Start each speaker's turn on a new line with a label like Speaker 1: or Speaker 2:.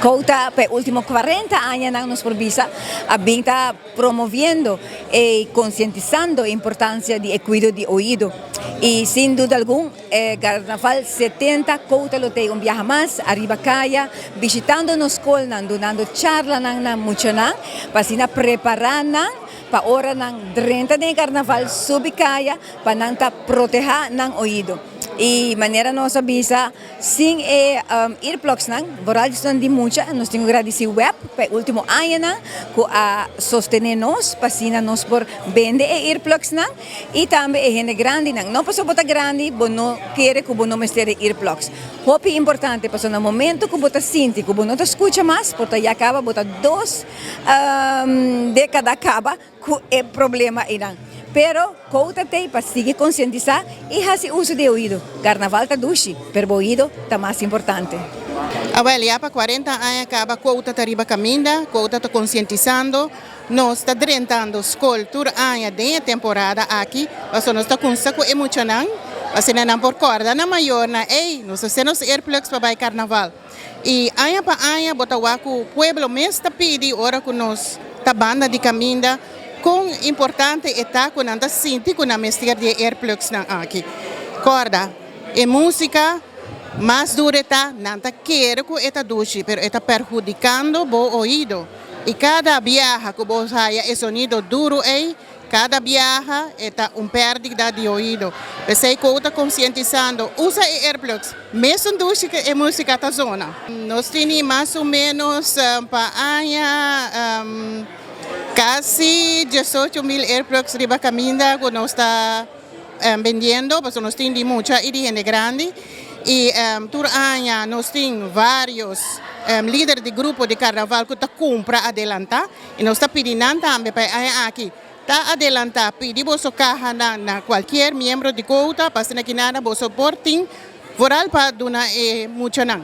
Speaker 1: Quota pa e ultimo 40 añanan, nos por bisa, a bin ta promoviendo y concientisando e importancia di cuido di oido. Y sin duda algun, Carnaval 70, Quota lo tin un biaha mas ariba caya, bishitando nos scolnan, dunando charlanan na muchanan, pa asina prepara nan, pa ora nan drenta den Carnaval subi caya, pa nan ta proteha nan oido. Y manera nos a bisa, sin e earplugs nan, vooral di mucha, nos tin cu gradici WEB, pa ultimo añanan, cu a sostene nos, pa asina nos por bende e earplugs nan, y tambe e hende grandi nan. No paso bo ta grandi, bo no kier cu bo no mester earplugs. Hopi importante, paso na momento cu bo ta sinti, cu bo no ta scucha mas, por ta ya caba, bo ta 2 decada caba, cu e problema ey nan. Pero, Quota t'ey pa sigui concientisa y haci uso di oido. Carnaval ta dushi, pero oido ta mas importante.
Speaker 2: Ah, wel, ya pa 40 aña caba Quota ta riba caminda, Quota ta concientisando, nos ta drentando scol tur aña den temporada aki, paso nos ta cuminsa cu e muchanan, asina nan por corda nan mayornan, ey, nos ta nos earplugs pa bay Carnaval. Y aña pa aña bo ta wak cu pueblo mes ta pidi ora cu nos ta banda di caminda, con importante ta cu nan ta sinti cu nan mester di earplugs nan aki. Corda, e musica mas duro ta, nan ta kere cu e ta dushi, pero e ta perhudicando bo oido. Y cada biaha cu bo haya e sonido duro ey, cada biaha ta un perdida di oido. Pesey cu ta concientisando, usa e earplugs, mesun dushi cu e musica ta zona. Nos tin mas o menos pa aña casi 18 mil earplugs riba caminda cu nos ta bendiendo, pasobra nos tin di mucha y di hende grandi. Y tur aña nos tin varios lider di grupo di carnaval cu ta cumpra adelanta y nos ta pidiendo tambe pa aki. Ta adelanta, pidi boso caha na cualkier miembro di Quota, pa asina cu nada boso por tin, vooral pa duna e muchanan.